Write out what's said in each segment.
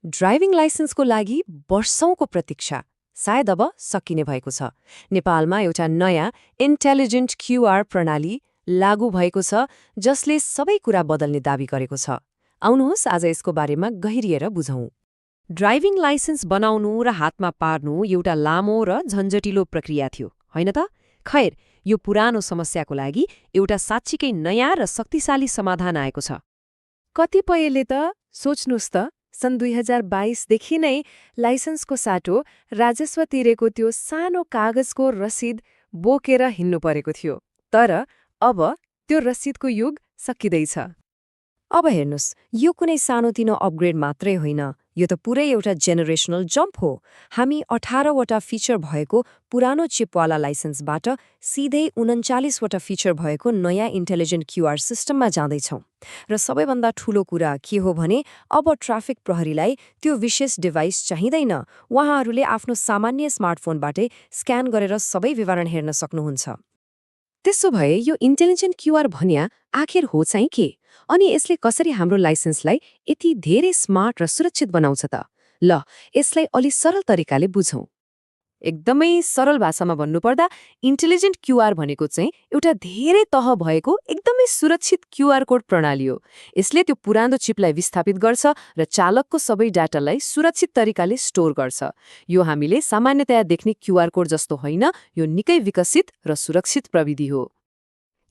Driving लाइसेन्सको लागि वर्षौंको प्रतीक्षा सायद अब सकिने भएको छ। नेपालमा एउटा नयाँ इन्टेलिजेन्ट क्यूआर प्रणाली लागू भएको छ जसले सबै कुरा बदल्ने दावी गरेको छ। आउनुहोस् आज यसको बारेमा गहिरिएर बुझौं। ड्राइभिङ लाइसेन्स बनाउनु र हातमा पार्नु एउटा लामो र झन्झटिलो प्रक्रिया थियो, होइन त? खैर, यो पुरानो समस्याको लागि एउटा साँच्चीकै नयाँ र शक्तिशाली समाधान आएको छ। कतिपयले त सोच्नुस् त सन् 2022देखि नै लाइसेन्सको साटो राजस्व तिरेको त्यो सानो कागजको रसिद बोकेर हिँड्नु परेको थियो। तर अब त्यो रसिदको युग सकिँदैछ। अब हेर्नुस्, यो कुनै सानोतिनो अपग्रेड मात्रै होइन, यो त पुरै एउटा जेनेरेसनल जम्प हो। हामी 18वटा फिचर भएको पुरानो चिपवाला लाइसेन्सबाट सिधै 39वटा फिचर भएको नयाँ इन्टेलिजेन्ट क्यूआर सिस्टममा जाँदैछौँ। र सबैभन्दा ठूलो कुरा के हो भने अब ट्राफिक प्रहरीलाई त्यो विशेष डिभाइस चाहिँदैन। उहाँहरूले आफ्नो सामान्य स्मार्टफोनबाटै स्क्यान गरेर सबै विवरण हेर्न सक्नुहुन्छ। त्यसो भए यो इन्टेलिजेन्ट क्यूआर भन्या आखिर हो चाहिँ के? अनि यसले कसरी हाम्रो लाइसेन्सलाई यति धेरै स्मार्ट र सुरक्षित बनाउँछ त? ल, यसलाई अलि सरल तरिकाले बुझौं। एकदमै सरल भाषामा भन्नुपर्दा इन्टेलिजेन्ट क्यूआर भनेको चाहिँ एउटा धेरै तह भएको एकदमै सुरक्षित क्यूआर कोड प्रणाली हो। यसले त्यो पुरानो चिपलाई विस्थापित गर्छ र चालकको सबै डाटालाई सुरक्षित तरिकाले स्टोर गर्छ। यो हामीले सामान्यतया देख्ने क्यूआर कोड जस्तो होइन, यो निकै विकसित र सुरक्षित प्रविधि हो।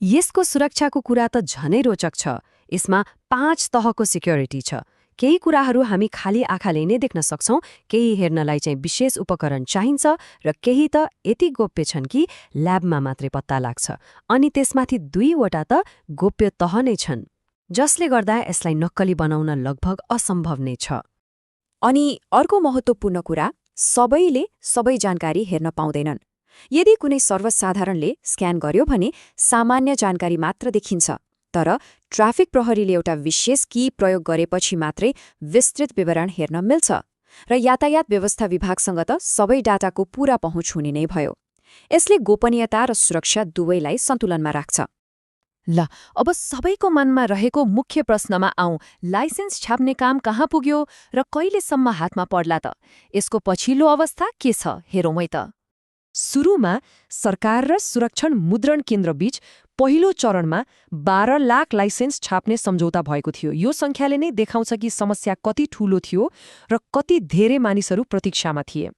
यसको सुरक्षाको कुरा त झनै रोचक छ। यसमा 5 तहको सिक्योरिटी छ। केही कुराहरू हामी खाली आँखाले नै देख्न सक्छौं, केही हेर्नलाई चाहिँ विशेष उपकरण चाहिन्छ र केही त यति गोप्य छन् कि ल्याबमा मात्रै पत्ता लाग्छ। अनि त्यसमाथि 2वटा त गोप्य तह नै छन्, जसले गर्दा यसलाई नक्कली बनाउन लगभग असम्भव नै छ। अनि अर्को महत्त्वपूर्ण कुरा, सबैले सबै जानकारी हेर्न पाउँदैनन्। यदि कुनै सर्वसाधारणले स्क्यान गर्यो भने सामान्य जानकारी मात्र देखिन्छ। तर ट्राफिक प्रहरीले एउटा विशेष की प्रयोग गरेपछि मात्रै विस्तृत विवरण हेर्न मिल्छ। र यातायात व्यवस्था विभागसँग त सबै डाटाको पूरा पहुँच हुने नै भयो। यसले गोपनीयता र सुरक्षा दुवैलाई सन्तुलनमा राख्छ। ल, अब सबैको मनमा रहेको मुख्य प्रश्नमा आउँ। लाइसेन्स छाप्ने काम कहाँ पुग्यो र कहिलेसम्म हातमा पर्ला त? यसको पछिल्लो अवस्था के छ हेरौँ है त। सुरुमा सरकार र सुरक्षण मुद्रण केन्द्र बीच पहिलो चरणमा 12 लाख लाइसेन्स छाप्ने सम्झौता भएको थियो। यो संख्याले नै देखाउँछ कि समस्या कति ठूलो थियो र कति धेरै मानिसहरू प्रतीक्षामा थिए।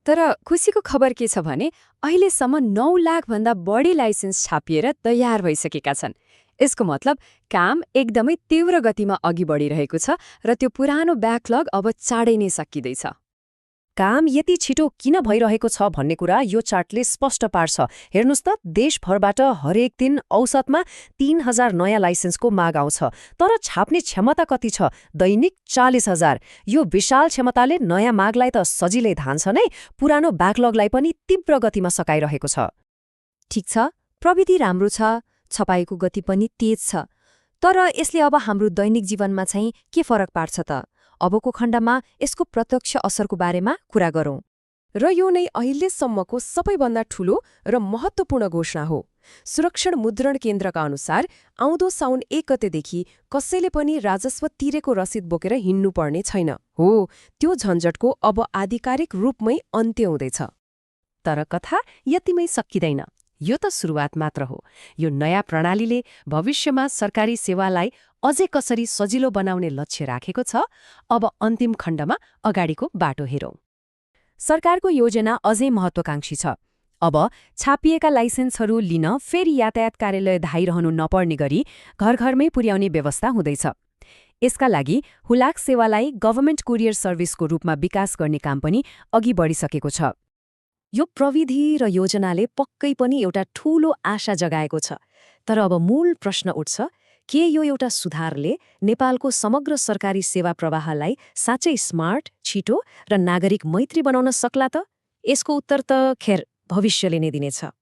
तर खुसीको खबर के छ भने अहिलेसम्म 9 लाखभन्दा बढी लाइसेन्स छापिएर तयार भइसकेका छन्। यसको मतलब काम एकदमै तीव्र गतिमा अघि बढिरहेको छ र त्यो पुरानो ब्याकलग अब चाँडै नै सकिँदैछ। काम यति छिटो किन भइरहेको छ भन्ने कुरा यो चार्टले स्पष्ट पार्छ। हेर्नुस् त, देशभरबाट हरेक दिन औसतमा 3000 नयाँ लाइसेन्सको माग आउँछ। तर छाप्ने क्षमता कति छ? दैनिक 40,000। यो विशाल क्षमताले नयाँ मागलाई त सजिलै धान्छ नै, पुरानो ब्याकलगलाई पनि तीव्र गतिमा सकाइरहेको छ। ठिक छ, प्रविधि राम्रो छ, छपाईको गति पनि तेज छ। तर यसले अब हाम्रो दैनिक जीवनमा चाहिँ के फरक पार्छ त? अबको खण्डमा यसको प्रत्यक्ष असरको बारेमा कुरा गरौँ। र यो नै अहिलेसम्मको सबैभन्दा ठूलो र महत्त्वपूर्ण घोषणा हो। सुरक्षण मुद्रण केन्द्रका अनुसार आउँदो साउन 1 गतेदेखि कसैले पनि राजस्व तिरेको रसिद बोकेर हिँड्नुपर्ने छैन। हो, त्यो झन्झटको अब आधिकारिक रूपमै अन्त्य हुँदैछ। तर कथा यतिमै सकिँदैन। यो त सुरुवात मात्र हो। यो नयाँ प्रणालीले भविष्यमा सरकारी सेवालाई अझै कसरी सजिलो बनाउने लक्ष्य राखेको छ। अब अन्तिम खण्डमा अगाडिको बाटो हेरौँ। सरकारको योजना अझै महत्त्वाकांक्षी छ। अब छापिएका लाइसेन्सहरू लिन फेरि यातायात कार्यालय धाइरहनु नपर्ने गरी घर-घरमै पुर्याउने व्यवस्था हुँदैछ। यसका लागि हुलाक सेवालाई गभर्नमेन्ट कुरियर सर्भिसको रूपमा विकास गर्ने काम पनि अघि बढिसकेको छ। यो प्रविधि र योजनाले पक्कै पनि एउटा ठूलो आशा जगाएको छ। तर अब मूल प्रश्न उठ्छ, के यो एउटा सुधारले नेपालको समग्र सरकारी सेवा प्रवाहलाई साँच्चै स्मार्ट, छिटो र नागरिक मैत्री बनाउन सक्ला त? यसको उत्तर त खैर भविष्यले नै दिनेछ।